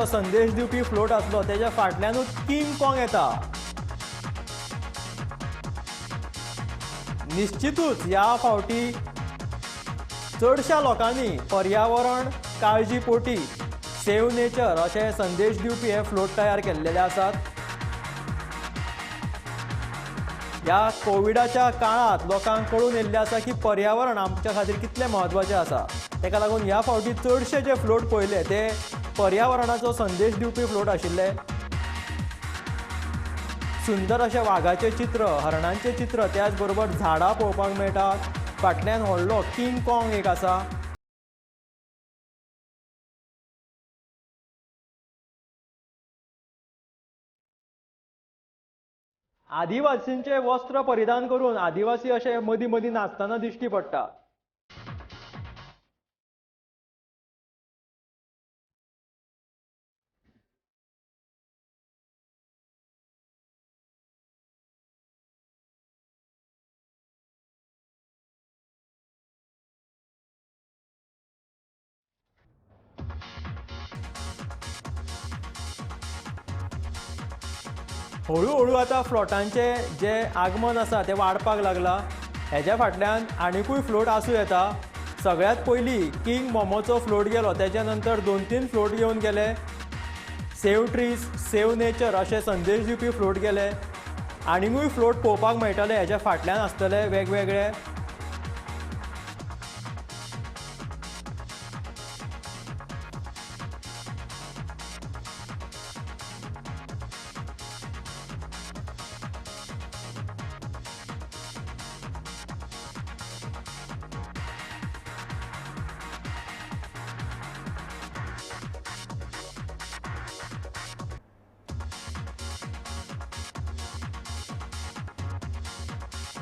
संदेश दिवपी फ्लोट आसलो तेज्या फाटल्यानूच किंग कॉंग येता. निश्चितूच ह्या फावटी चडशा लोकांनी पर्यावरण काळजी पोटी सेव नेचर अशे संदेश दिवपी हे फ्लोट तयार केल्लेले आसात. ह्या कोविडाच्या काळांत लोकांक कळून येयल्लें आसा की पर्यावरण आमच्या खातीर कितलें म्हत्वाचें आसा. ताका लागून ह्या फावटी चडशे जे फ्लोट पळयले ते पर्यावरणाचो संदेश दिवपी फ्लोट आशिल्ले. सुंदर अशें वागाचें चित्र, हरणांचें चित्र, त्याच बरोबर झाडां पळोवपाक मेळटात. फाटल्यान व्हडलो किंग कॉंग एक आसा. आदिवासींचे वस्त्र परिधान करून आदिवासी अशे मदीं मदीं नाचतना दिश्टी पडटा. हळूहळू आतां फ्लोटांचे जे आगमन आसा तें वाडपाक लागलां. हेज्या फाटल्यान आनिकूय फ्लोट आसूं येता. सगळ्यांत पयलीं किंग मोमोचो फ्लोट गेलो, तेच्या नंतर 2-3 फ्लोट घेवन गेले. सेव ट्रीज सेव नेचर अशे संदेश दिवपी फ्लोट गेले. आनिकूय फ्लोट पळोवपाक मेळटले हेज्या फाटल्यान आसतले वेगवेगळे.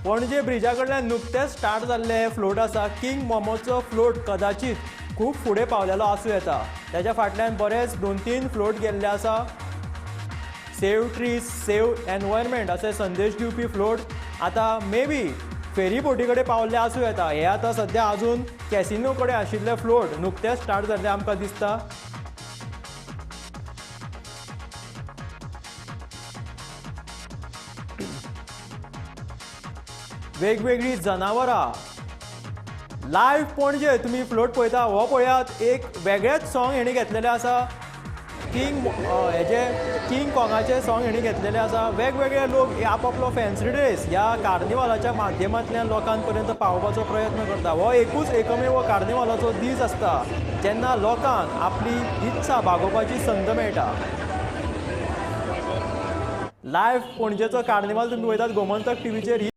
पणजे ब्रिजा कडल्यान नुकतेंच स्टार्ट जाल्ले हे फ्लोट आसा. किंग मोमोचो फ्लोट कदाचित खूब फुडें पावलेलो आसूं येता. तेज्या फाटल्यान बरेच 2-3 फ्लोट गेल्ले आसा. सेव ट्रीज सेव एनवायरमेंट असे संदेश दिवपी फ्लोट आतां मे बी फेरी बोटी कडेन पावल्ले आसूं येता. हे आतां सद्या अजून कॅसिनो कडेन आशिल्ले फ्लोट नुकतेंच स्टार्ट जाल्ले आमकां दिसता. वेगवेगळी जनावरां लायव्ह पणजे तुमी फ्लोट पळयता. हो पळयात एक वेगळेच सॉंग हेणी घेतलेलें आसा. किंग हेजे किंग कॉंगाचे सॉंग हेणी घेतलेलें आसा. वेगवेगळे लोक आपआपलो फॅन्सी ड्रेस ह्या कार्निवालाच्या माध्यमांतल्यान लोकांपर्यंत पावोवपाचो प्रयत्न करता. हो एकूच एकमेव कार्निवालाचो दीस आसता जेन्ना लोकांक आपली इत्सा भागोवपाची संद मेळटा. लायव्ह पणजेचो कार्निवाल तुमी पळयतात गोमंतक टीव्हीचेर.